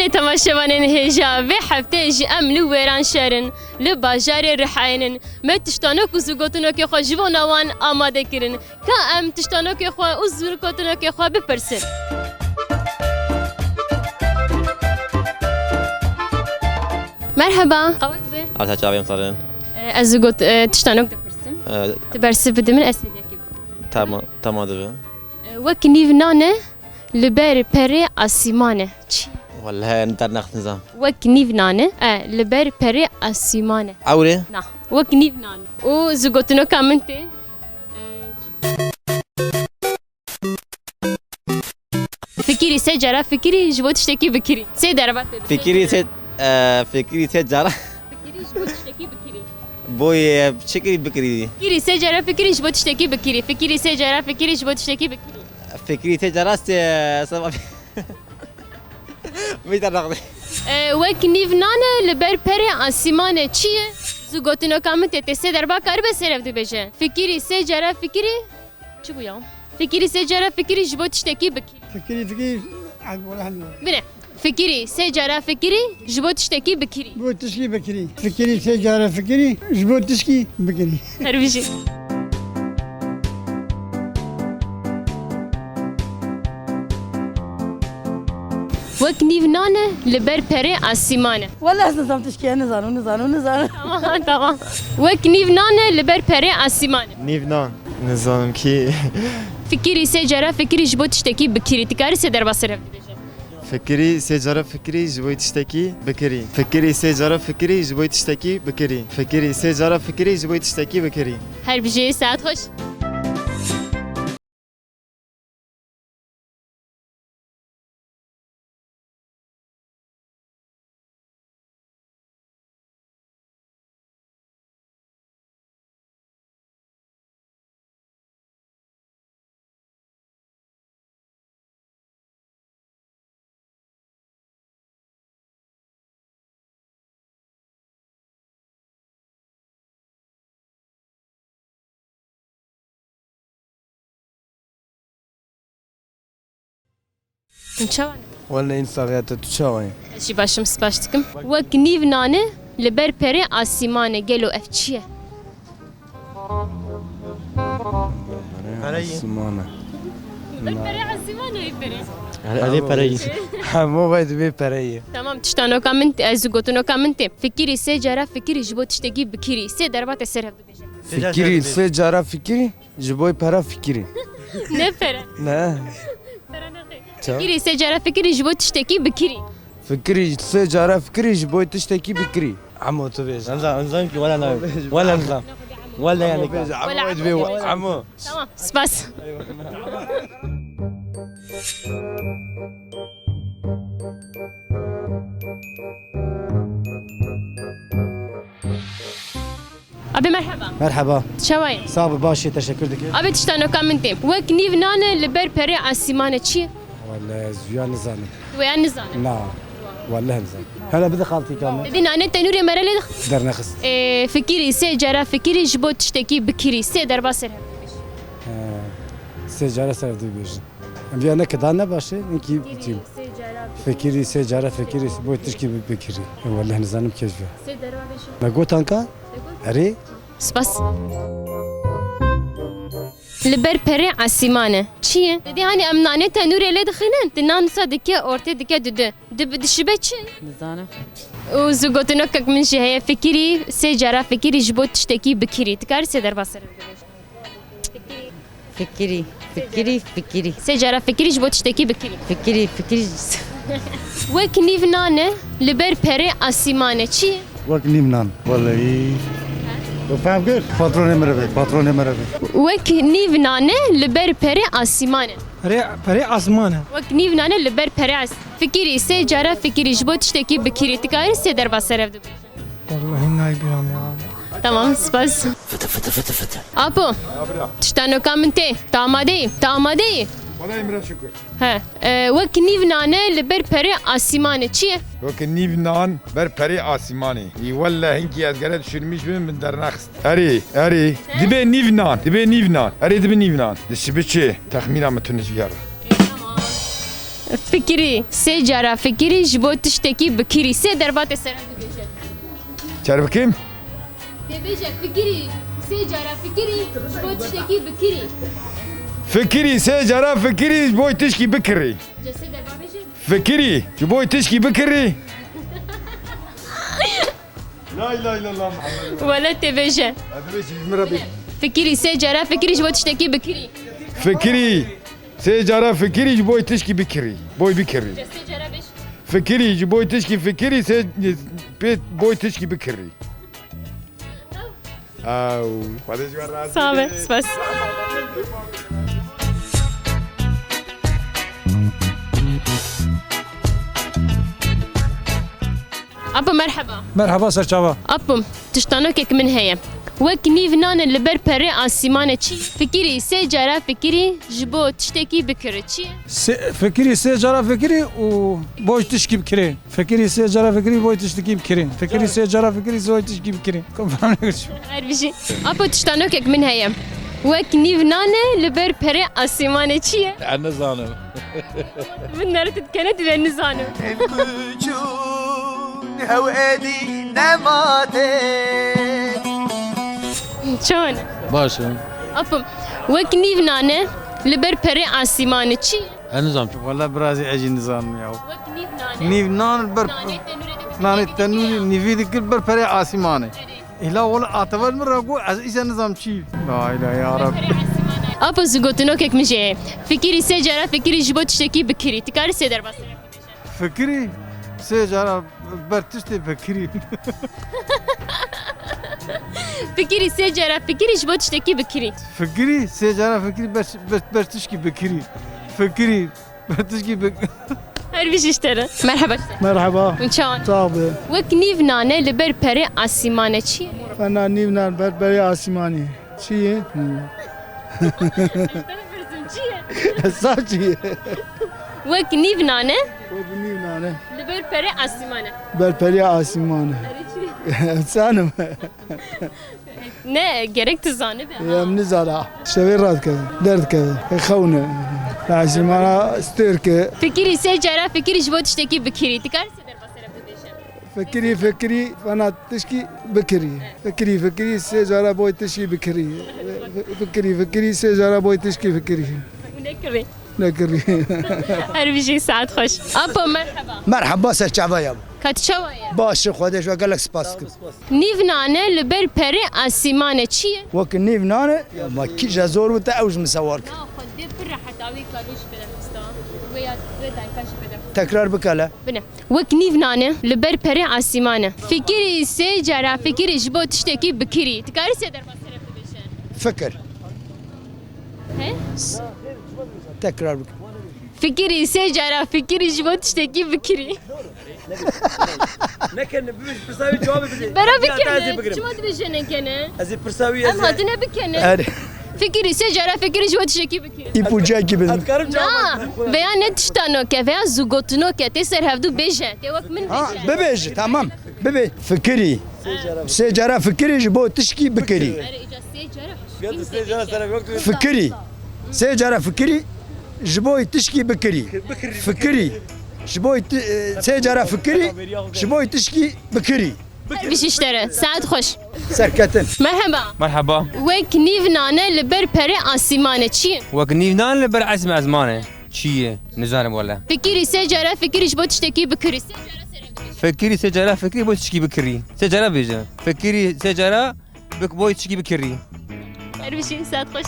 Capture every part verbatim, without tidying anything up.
Temaşevanên hêja, vê hefteyê jî em li Wêranşehir in, li bajarê Rihayê nin. Me tiştanok û zûgotinokê xwe ji bona wan amade kirin. Ka em tiştanokê xwe û zûgotinokê xwe bipirsin. Merheba. Qewet be. Arta çavê em sarin. E, ez zûgot, e, tiştanok dipirsim. E, Tu bersiv bidî min, ez hêdiyekê bidim. Tamam, tamam dibe. E, wek nîv nane, li ber perê asîmane. Çi? Welleh, em dernexistin zam. Wek nîv nane, e, li ber perê asîmane. Ewrê? Na. Wek nîv nane. Û zûgotinoka min tê. E, Fikirî, sê cara fikirî, ji bo tiştekî bikirî. Sê derba tê. Fikirî sê, e, fikirî sê cara. Fikirî ji bo tiştekî bikirî. Boyê çi kirî bikirî? Fikirî sê cara fikirî, ji bo tiştekî bikirî. Fikirî sê cara fikirî, ji bo tiştekî bikirî. Fikirî sê cara sê, seba Vî te nexdî. E, wek nîv nane li ber perê asîmane çi ye? Zûgotinoka min tê, tê sê derba karibe ser hev dibêje. Fikirî sê cara fikirî, çi bû ya? Fikirî sê cara fikirî ji bo tiştekî bikirî. Fikirî, fikirî, ez wele hem Bine. Fikirî sê cara fikirî ji bo tiştekî bikirî. Bo tişkî bikirî. Fikirî sê cara fikirî ji bo tişkî bikirî. Her bijî. Wek nîv nane li ber perê asîmane. Wele ez nizam tişkî, nizanim, nizanim, nizanim. Tamam, tamam. Wek nîv nane li ber perê asîmane. Nîv nan. Nizanim kî. Fikirî sê cara fikirî ji bo tiştekî bikirî. Dikarî sê derba ser hev dibêje. Fikirî sê cara fikirî ji bo tiştekî bikirî. Fikirî sê cara fikirî ji bo tiştekî bikirî. Fikirî sê cara fikirî ji bo tiştekî bikirî. Her bijî, saet xweş. Hûn çawa ne? Wele însaxiyete tu çawa yî? Ez jî baş im, spas dikim. Wek nîv nane li ber perê asîmane, gelo ev çi ye? Pereyî. Asîmane. Li ber perê asîmane, ev perê. Erê, erê pereyî. Hemû vay dibê pereyî. Tamam, tiştanoka min tê, ez û gotinoka min tê. Fikirî sê cara fikirî ji bo tiştekî bikirî. Sê derba tê ser hev dibêje. Fikirî sê cara fikirî. Ji bo pera fikirî. Ne pere. Ne. Pere nexê. Ça? Fikirî sê cara fikirî ji bo tiştekî bikirî. Fikirî sê cara fikirî ji bo tiştekî bikirî. Emo tu bêje. Nizam, nizam ki wala ne. Wala nizam. Wala yani. Emo bêje, emo. Wala emo. Emo. Tamam, spas. Abi merhaba. Merhaba. Çawa yî? Sağ ol, baş ê, teşekkür dikim. Abi tiştanoka min tê. Wek nîv nane li ber perê asîmane çi ye? Wele ez vîya nizanim. Wêya nizanim? Na. Wele nizanim. Hele bide xaltîka min. Dî nane tenûrê me re lê dix- Dernexist. Ê, fikirî sê cara fikirî ji bo tiştekî bikirî. Sê derba ser hev. He. Sê cara ser hev dibêjin. Em vîya ne keda ne baş e, hinkî biçîm. Fikirî sê cara fikirî, bo tişkî bi-, bikirî. Wele nizanim kêş vîya. Sê derba bêjin. Me gotan ka? Erê? Spas. Li ber perê esîmane. Çi ye? Didî hani em nanê tenûrê lê dixînin, di nan wisa dike, ortê dike dudu. Di-, dişibe çi? Nizanim. Û zû gotinokek min jî heye, fikirî, sê cara fikirî ji bo tiştekî bikirî. Dikarî sê derba ser bibêjî? Fikirî, fikirî, fikirî. Sê cara fikirî ji bo tiştekî bikirî. Fikirî, fikirî. Wek nîv nane li ber perê asîmane çi ye? Wek nîv nan. Wellehî. Tu fehm kir? Patronê min re be, patronê min re be. Wek nîv nane li ber perê asîmane. Perê, perê asmane. Wek nîv nane li ber perê as-, fikirî, sê cara fikirî ji bo tiştekî bikirî. Dikarî sê derba ser hev dibêjî? Wellehî nayê bîra min ya. Tamam, spas. Fıtı fıtı fıtı fıtı. Apo, tiştanoka min tê. Tu amade yî? Tu amade yî? Xwedayê min re şukir. He, e, wek nîv nane li ber perê asîmane çi ye? Wek nîv nan ber perê asîmanê. Î welle hinkî ez gere düşünmüş bim, min dernaxist. Erê, erê. He? Dibe nîv nan, dibe nîv nan. Erê dibe nîv nan. Dişibe çi? Texmîna min tune ji vîya re. E, tamam. Fikirî, sê cara fikirî ji bo tiştekî bikirî. Sê derbatê sere dibêje. Çer bikîm? Dibêje fikirî, sê cara fikirî ji bo tiştekî bikirî. Fikirî, sê cara fikirî ji bo tişkî bikirî. Cesê derba bêje. Fikirî, ji bo tişkî bikirî. La ilahe illallah Muhammed. Wele tê bêje. Hadi be, ji min re bir. Fikirî, sê cara fikirî ji bo tiştekî bikirî. Fikirî, sê cara fikirî ji bo tişkî bikirî. Boy bikirî. Sê cara bêj. Fikirî, ji bo tişkî fikirî, sê, pê boy tişkî bikirî. Ew, Xwedê ji we razî. Sağ be, spas. Apo merheba. Merheba serçava. Apo, tiştanokek min heye. Wek nîv nane li ber perê asîmane çi? Fikirî sê cara fikirî ji bo tiştekî bikirî çi ye? Sê, fikirî sê cara fikirî û boş tişkî bikirî. Fikirî sê cara fikirî boy tiştekî bikirî. Fikirî sê cara fikirî boy tişkî bikirî. Her bijî. Apo tiştanokek min heye. Wek nîv nane li ber perê asîmane çi ye? Ez nizanim. Min nere tu dikene tu de nizanim. Em kuçûn hew êdî nematê. Çawan? Baş e. Apo, wek nîv nane li ber perê asîmane çi ye? Ez nizanim. Wala birazî ez jî nizanim ya. Wek nîv nane. Nîv nan ber. Nanê tenûrê de. Nanê tenûrê nîvî dikir ber perê asîmanê. Erê. Îla wala atever min re got ez îse nizam çi. La ilahe ya Rab. Apo, zû gotinokek min jê ye. Fikirî sê cara fikirî ji bo tiştekî bikirî. Tu karî sê derbas. Fikirî sê cara ber tiştê fikirî. Fikirî sê cara fikirî ji bo tiştekî bikirî. Fikirî sê cara fikirî ber, ber, ber tişkî bikirî. Fikirî ber tişkî bik- Her bijî ji te re. Merheba. Merheba. Hûn çawan? Sağ be. Wek nîv nane li ber perê asîmane çi ye? Fena nîv nan ber perê asîmanê. Çi ye? Çi ye? Sav çi ye? Wek nîv nane. Wek nîv nane. Li ber perê asîmane. Ber perê asîmane. Erê çi? Sanim. Ne, gerek tu zanibe. Em nizana. Şevê radikeve, derdikeve, xewne. Asîmana stêrke. Fikirî sê cara fikirî ji bo tiştekî bikirî. Tu karî sê derbas. Fikirî, fikirî, fena tişkî bikirî. Fikirî, fikirî, sê cara boy tişkî bikirî. Fikirî, fikirî, sê cara boy tişkî bikirî. Nekirî. Nekirî. Her bijî, saet xweş. Apo, merheba. Merheba, serçava ya. Ka tu çawa ye? Baş, Xwedê ji we gelek spas dikim. Nîv nane li ber perê asîmane çi ye? Wek nîv nane, ya ma kîja zor bû te ew ji min sewal kir. Ya Xwedê pir rehet, awî ka wî ji bide xista. Wê ya, wê dayika ji bide xista. Tekrar bike le. Bine. Wek nîv nane li ber perê asîman e. Fikirî sê cara fikirî ji bo tiştekî bikirî. Tu karî sê derba sere bibêje? Fikir. He? Tekrar bike. Fikirî sê cara fikirî ji bo tiştekî bikirî. Nekene, bibêje, pirsa wî cewabê bide. Bera bikene. Çima dibêje nekene? Ez ê pirsa wî, ez ê. Em hatine bikene. Erê. Fikirî sê cara fikirî ji bo tiştekî bikirî. Îpucekî bidin. Na, veya ne tiştanoke, veya zûgotinoke, tê ser hevdû bêje, tê wek min bêje. Ha, bibêje, tamam. Bibê. Fikirî. Sê cara fikirî ji bo tişkî bikirî. Erê, îca sê cara. Fikirî. Sê cara fikirî ji bo tişkî bikirî. Fikirî. Ji bo ti-, e, sê cara fikirî ji bo tişkî bikirî. Bijîştere, saet xweş. Serketin. Merheba. Merheba. Wek nîv nane li ber perê asîmane çi ye? Wek nîv nane li ber esmê ezmane. Çi ye? Nizanim wele. Fikirî sê cara fikirî ji bo tiştekî bikirî. Fikirî sê cara fikirî bo tişkî bikirî. Sê cara bêje. Fikirî sê cara bik boy tişkî bikirî. Her bijî, saet xweş.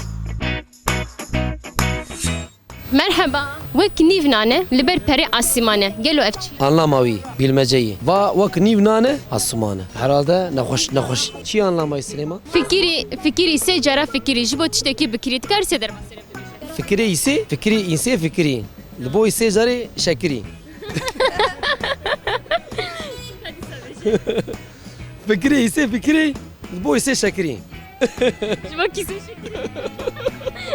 Merheba. Wek nîv nane li ber perê asîmane. Gelo ev çi? Anlama wî, bilmeceyî. Va wek nîv nane, asîmane. Herhalde nexweş, nexweş. Çi anlamayı Silêman? Fikirî, fikirî sê cara fikirî ji bo tiştekî bikirî. Tu karî sê derbasê re bibêje? Fikirê îsê, fikirî însê fikirî. Li bo îsê carê şekirî. Fikirê îsê fikirî, li bo îsê şekirî. Ji bo kîsê şekirî.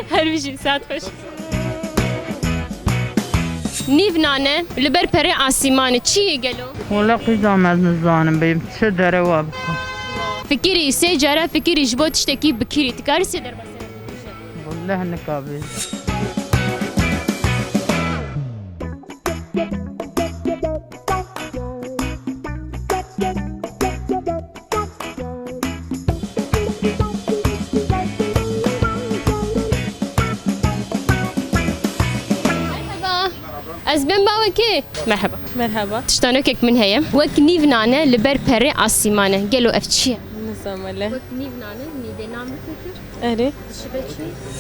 Her bijî, saet xweş. Nîv nane li ber perê asîmanê çi ye gelo? Wele qîza me ez nizanim bê, çi derewa bikim. Fikirî, sê cara fikirî ji bo tiştekî bikirî. Tu karî sê derbasê re bibêje? Wele nika bêje. Ez bêm bawekê. Merheba. Merheba. Tiştanokek min heye. Wek nîv nane li ber perê asîman e. Gelo ev çi ye? Nizam wele. Wek nîv nane, nîvê nan bifikir. Erê. Dişibe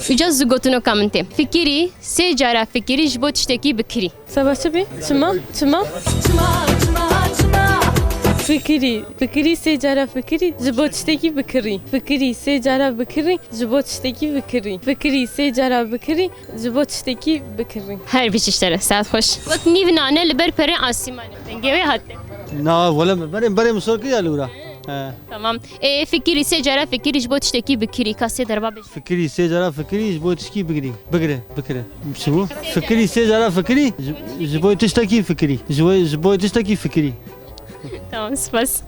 çi? Uca zu gotinoka min tê. Fikirî, sê cara fikirî ji bo tiştekî bikirî. Seba çi bî? Çima? Çima? Fikirî. Fikirî sê cara fikirî ji bo tiştekî bikirî. Fikirî sê cara bikirî ji bo tiştekî bikirî. Fikirî sê cara bikirî ji bo tiştekî bikirî. Her bijî ji te re. Saet xweş. Wek nîv nane li ber perê asîmanê. Dengê wê hate. Na, wele me. Berê, berê min sor kiriya li wira. He. Tamam. Ê, fikirî sê cara fikirî ji bo tiştekî bikirî. Ka sê derba bêje. Fikirî sê cara fikirî ji bo tişkî bigirî. Bigire, bikire. Çi bû? Fikirî sê cara fikirî ji, ji bo tiştekî fikirî. Ji bo, ji bo tiştekî fikirî. Tamam, spas.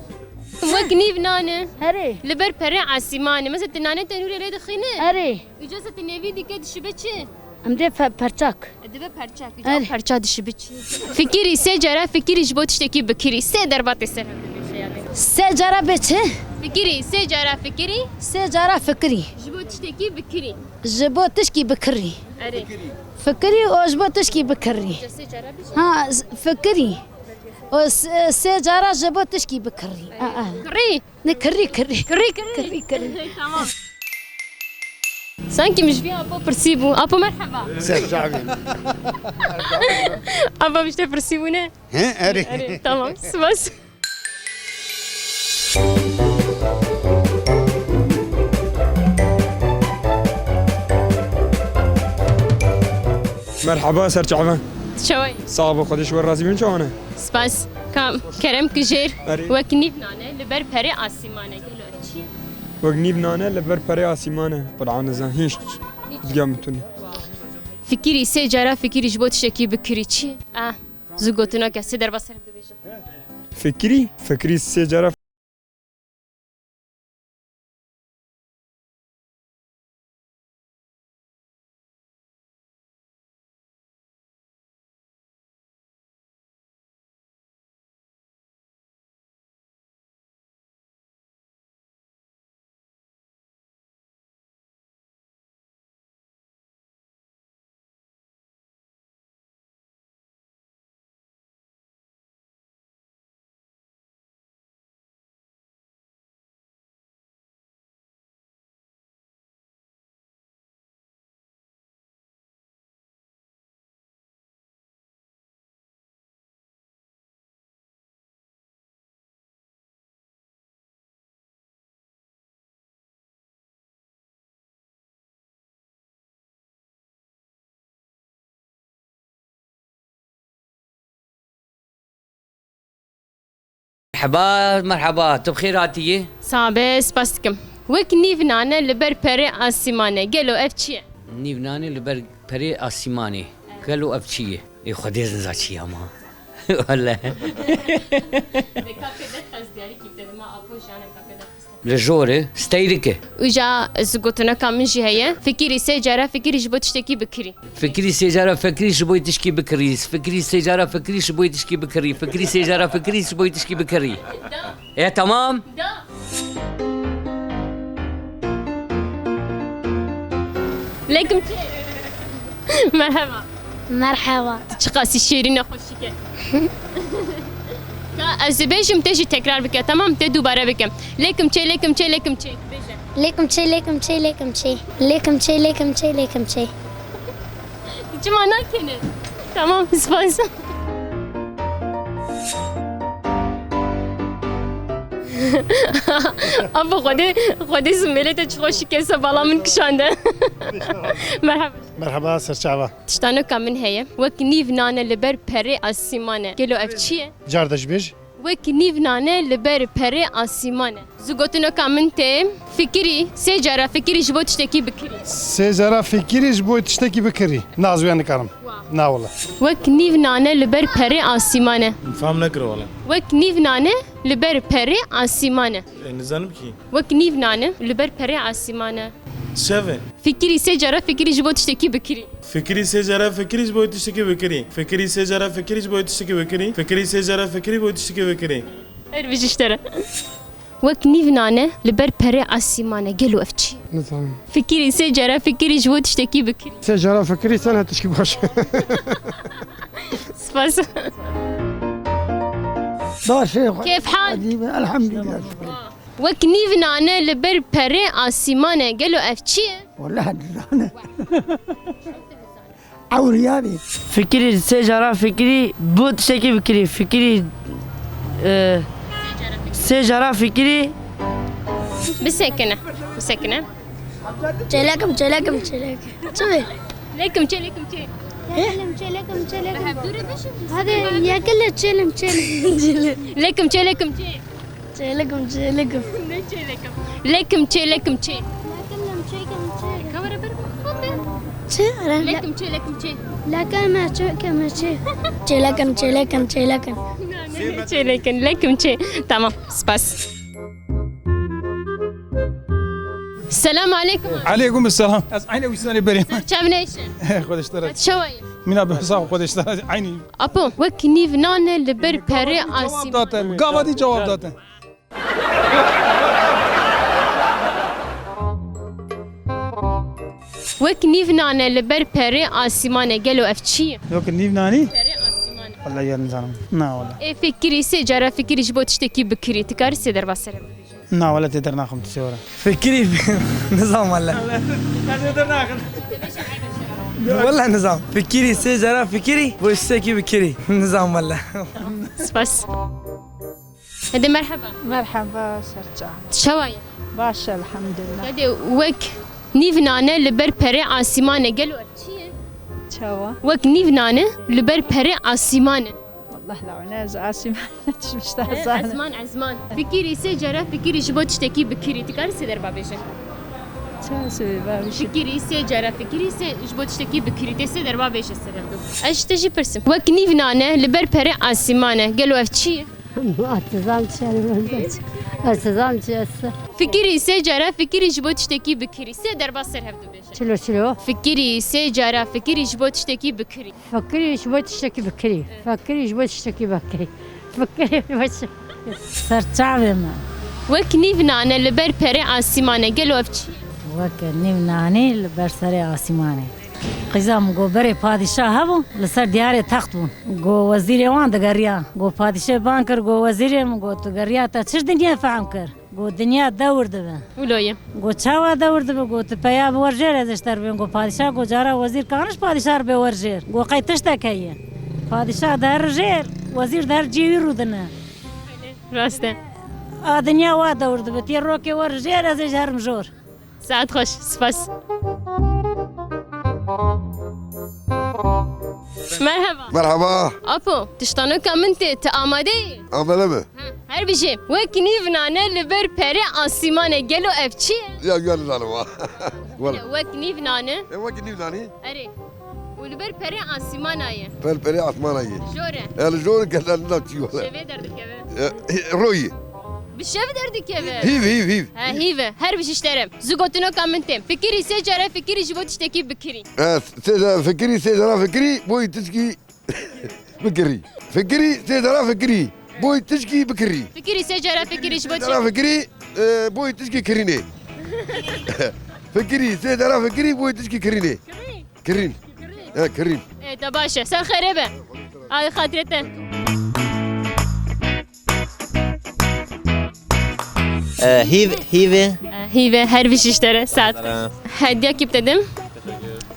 Wek nîv nane. Erê. Li ber perê asîmanê. Mesela tu nane tenûrê lê dixîne. Erê. Îca se tu nêvî dike dişibe çi? Em dê pe-, perçak. Dibe perçak. Îca Erê. Perça dişibe çi? Fikirî sê cara fikirî ji bo tiştekî bikirî. Sê derbatê ser hev dibêje yani. Sê cara bê çi? Fikirî sê cara fikirî. Sê cara fikirî. Ji bo tiştekî bikirî. Ji bo tişkî bikirî. Erê. Fikirî û ji bo tişkî bikirî. Îca sê cara bêje. Ha, z-, fikirî. Û s-, sê cara ji bo tişkî bikirî. Aa. Kirî. Ne, kirî, kirî. Kirî, kirî. Kirî, kirî. Tamam. Sanki min ji vî apo pirsî bû. Apo merheba. Ser çavê. Apo min ji te pirsî bû ne? He, erê. Erê, tamam. Spas. Merheba, ser çavan. Çaway. Sağ ol, Xwedê ji we razî bin, çawan e? Spas. Ka kerem ki jêr. Erê. Wek nîv nane li ber perê asîmane. Gelo ev çi ye? Wek nîv nane li ber perê asîmane. Qur'an nizan hiç. Hiç. Diya min tune. Fikirî sê cara fikirî ji bo tiştekî bikirî çi ye? Ah, zu gotinake sê derba ser dibêje. Fikirî, fikirî sê cara Merheba, merheba, tu bi xêr hatiyê? Sabe, spas dikim. Wek nîv nane li ber perê asîmane. Gelo ev çi ye? Nîv nane li ber perê asîmanê. Gelo ev çi ye? Ê Xwedê zin za çi ye ama. Wele. De kake de xez diyarî kî te dima apo jane kake de xiste. Li jor e, steyrik e. Uca ez gotineka min jî heye. Fikirî sê cara fikirî ji bo tiştekî bikirî. Fikirî sê cara fikirî ji bo tişkî bikirî. Fikirî sê cara fikirî ji bo tişkî bikirî. Fikirî sê cara fikirî ji bo tişkî bikirî. E, tamam. Da. Leykum. Merhaba. Merhaba. Tu çiqasî şêrîn e, xweşik e. Ka ez dibêjim, te jî tekrar bike, tamam? Te dubare bike. Lêkim çê, lêkim çê, lêkim çê. Bêje. Lêkim çê, lêkim çê, lêkim çê. Lêkim çê, lêkim çê, lêkim çê. Çima nakene? Tamam, spas. Abo Xwedê, Xwedê zimêlê te çi xweşik e, se bala min kişande. Merhaba. Merhaba, serçava. Tiştanoka min heye. Wek nîv nane li ber perê asîman e. Gelo ev çi ye? Car de jî bêj. Wek nîv nane li ber perê asîman e. Zu gotinoka min tê. Fikirî, sê cara fikirî ji bo tiştekî bikirî. Sê cara fikirî ji bo tiştekî bikirî. Na, ez wê nikarim. Wa. Na wele. Wek nîv nane li ber perê asîman e. Fam nekir wele. Wek nîv nane li ber perê asîman e. E, nizanim kî. Wek nîv nane li ber perê asîman e. Çev e. Fikirî sê cara fikirî ji bo tiştekî bikirî. Fikirî sê cara fikirî ji bo tiştekî bikirî. Fikirî sê cara fikirî ji bo tiştekî bikirî. Fikirî sê cara fikirî bo tiştekî bikirî. Her bijî ji te re. Wek nîv nane li ber perê asîman e. Gelo ev çi? Nizanim. Fikirî sê cara fikirî ji bo tiştekî bikirî. Sê cara fikirî sen tişkî baş. Spas. Başê xwe. Kêf hal? Edî be, elhamdülillah. Wek nîv nane li ber perê asîmane, gelo ev çi ye? Wele nizane. Ewriya bî. Fikirî, sê cara fikirî, bû tiştekî bikirî. Fikirî, e, sê cara fikirî. Bisekine, bisekine. Çêlekim, çêlekim, çêlekim. Çi bê? Lekim çê, lekim çê. He? Lekim çê, lekim çê, lekim. Hadi yekile çêlim, çêlim. Lekim çê, lekim çê. Çêlekim, çêlekim. Ne çêlekim? Lekim çê, lekim çê. Lekim çê, lekim çê. Kamera ber bak. Çi? Lekim çê, lekim çê. Lekim çê, lekim çê. Çêlekim, çêlekim, çêlekim. Ne çêlekim? Lekim çê. Tamam, spas. Selam aleyküm. Aleyküm selam. Ez aynı wîsanê berê. Çav neyşe. Xwedeştara. Çawa yî? Mina bi hesab xwedeştara. Aynı. Apo, wek nîv nane li ber perê asî. Cevap date. Gava dî cevap date. Wek nîv nane li ber perê asîmane, gelo ev çi ye? Wek nîv nanî? Perê asîmane. Wala ya nizanim. Na wala. Ê fikirî, sê cara fikirî ji bo tiştekî bikirî, tu karî sê derbas ser ev bibêjî? Na wala tê dernaxim tu sê were. Fikirî nizam wala. Wala nizam. Fikirî, sê cara fikirî, bo tiştekî bikirî. Nizam wala. Spas. Hede merheba. Merheba, serçe. Çawa ye? Baş, elhamdülillah. Hede wek nîv nane li ber perê asîmane, gelo ev çi ye? Çawa? Wek nîv nane li ber perê asîmane. Wallah la ne ez asîmane tişmişte. He, zanim. Ezman, ezman. Fikirî, sê cara fikirî ji bo tiştekî bikirî. Tu karî sê derba bêje? Çawa sê derba bêje? Fikirî, sê cara fikirî, sê ji bo tiştekî bikirî. Tê sê derba bêje ser hevdu. Ez ji te jî pirsim. Wek nîv nane li ber perê asîmane. Gelo ev çi ye? Ez dizam çi, ez dizam çi, ez. Fikirî, sê cara fikirî ji bo tiştekî bikirî. Sê derbas ser hevdu bêje. Çilo, çilo. Fikirî, sê cara fikirî ji bo tiştekî bikirî. Fikirî ji bo tiştekî bikirî. Fikirî ji bo tiştekî bikirî. Fikirî ji bo tiştekî. Serçavê me. Wek nîv nane li ber perê asîmane, gelo ev çi? Wek nîv nanî li ber serê asîmanê. Qîza min got berê padîşah hebû, li ser diyarê text bûn. Got wezîrê wan digeriya. Got padîşahê ban kir, got wezîrê min, got tu geriya te çi dinyê fehm kir? Got dinya dewr dibe. Wilo ye. Got çawa dewr dibe? Got tu peya bi wer jêr ez ji te re bêm. Got padîşah, got cara wezîr kanî ji padîşah re bê wer jêr. Got qey tiştek heye. Padîşah dihere jêr, wezîr dihere cihê wî rûdine. Rast e. A dinya wa dewr dibe. Tê rokê wer jêr ez ê ji herim jor. Saet xweş, spas. Merhaba. Merhaba. Apo, tiştanoka min tê, tu amade yî? Amade mi? He, her bijî. Wek nîv nane li ber perê asîmanê, gelo ev çi ye? Ya, ya nizanim ha. Wala. Wek nîv nane. E, wek nîv nanî? Erê. Û li ber perê asîmana ye. Per perê asmana ye. Jor e. E, li jor e, gelen nizanim çi wala. Şevê derdikeve. E, e, royî. Bi şev derdikeve. Hîv, hîv, hîv. He, hîv e. Her bijî ji te re. Zû gotinoka min tê. Fikirî sê cara fikirî ji bo tiştekî bikirî. E, sê cara fikirî, sê cara fikirî, boyî tişkî bikirî. Fikirî sê cara fikirî, boyî tişkî bikirî. Fikirî sê cara fikirî ji bo tişkî. Sê cara fikirî, e, boyî tişkî kirînê. Fikirî sê cara fikirî, boyî tişkî kirînê. Kirîn. Kirîn. He, kirîn. E, te baş e. Ser xêrê be. Ay, xatirê te. E, hîv, hîvê. E, hîvê, her bijî ji te re, saet. Hediya kî bide dim.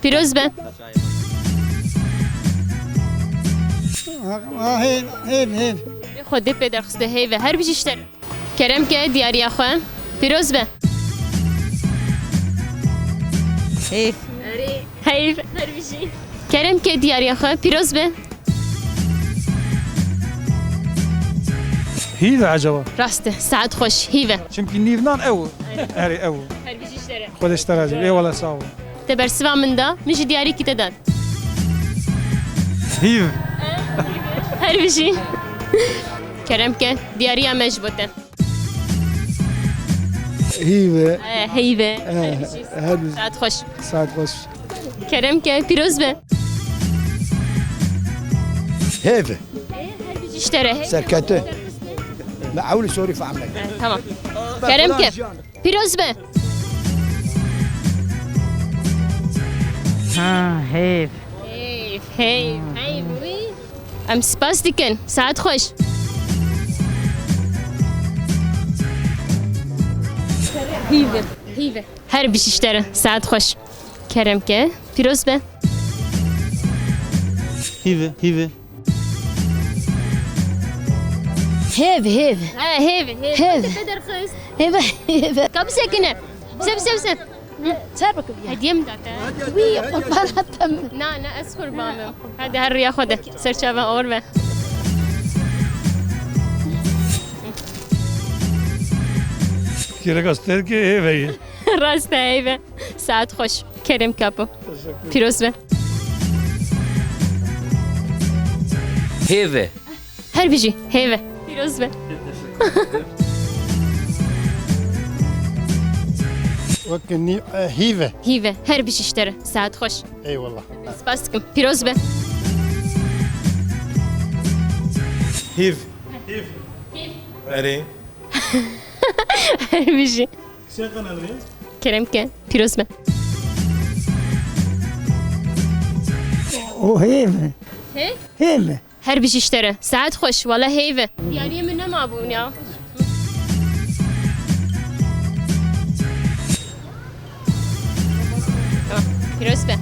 Pîroz be. Ha, hêv, hêv, hêv. Xwedê pê derxiste, heyve, her bijî ji te re. Kerem ke diyariya xwe. Pîroz be. Heyv. Heyv. Her bijî. Kerem ke diyariya xwe. Pîroz be. Hîv e ecaba. Rast e. Saet xweş. Hîv e. Çimkî nîvnan ew. Erê ew. Her bijî ji te re. Xwedê ji te razî. Eyvallah, sağ ol. Te bersiva min da. Min jî diyarîkî te da. Hîv. Her bijî. Kerem ke, diyariya me ji bo te. Hîv e. Eh, heyve. Eh, her bijî. Saet xweş. Saet xweş. Kerem ke, pîroz be. Hêv e. Her bijî ji te re. Serkete. Me ewlî sorî fehm neke. Eh, tamam. Kerem ke. Pîroz be. Ha, heyv. Heyv, heyv, heyv wî. Em spas dikin. Saet xweş. Hîve. Hîve. Her bijî ji te re. Saet xweş. Kerem ke. Pîroz be. Hîve, hîve. Hêv, hêv. He, hêve, hêve. Hêv. Te derxist. Hêve, hêve. Ka bisekine. Bize, bize, bize. Ser bakayım ya. Hediye mi da te? Wî, qurban atam. Na, na, ez qurban bim. Hadi her rüya xwe de. Ser çava or be. Gerek aster ki ev heye. Rast e, heyve. Saet xweş. Kerem kapo. Pîroz be. Hêve. Her bijî. Heyve. Pîroz be. Weke nî, e, hîve. Hîve. Her bijî ji te re. Saet xweş. Eyvallah. Spas dikim. Pîroz be. Hîv. Erê. Her bijî. Kerem ke. Pîroz be. O hêv. He? Hêv. Her bijî ji te re. Saet xweş. Wala heyve. Diyariyê min nema bûn ya. Tamam. Pîroz be.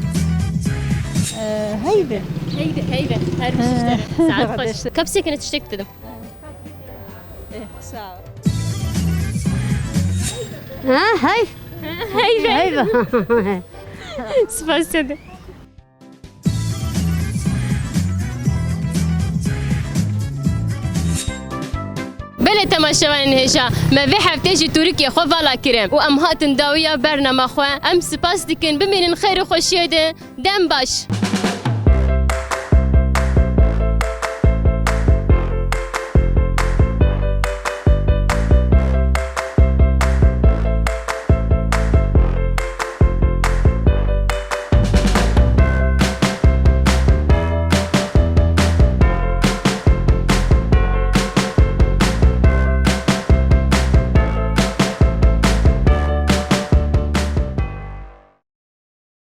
Ee, heyve. Heyve, heyve. Her bijî ji te re. Saet xweş. Ka bisekine tiştek dedim. Eh, sağ ol. Ha, hey. Heyve. Heyve. Spas sede. Belê temaşevanên hêja, me vê heftê ji Tûrikê xwe vala kirin û em hatin dawiya bernama xwe. Em spas dikin, bimînin xêr û xweşiyê de. Dem baş.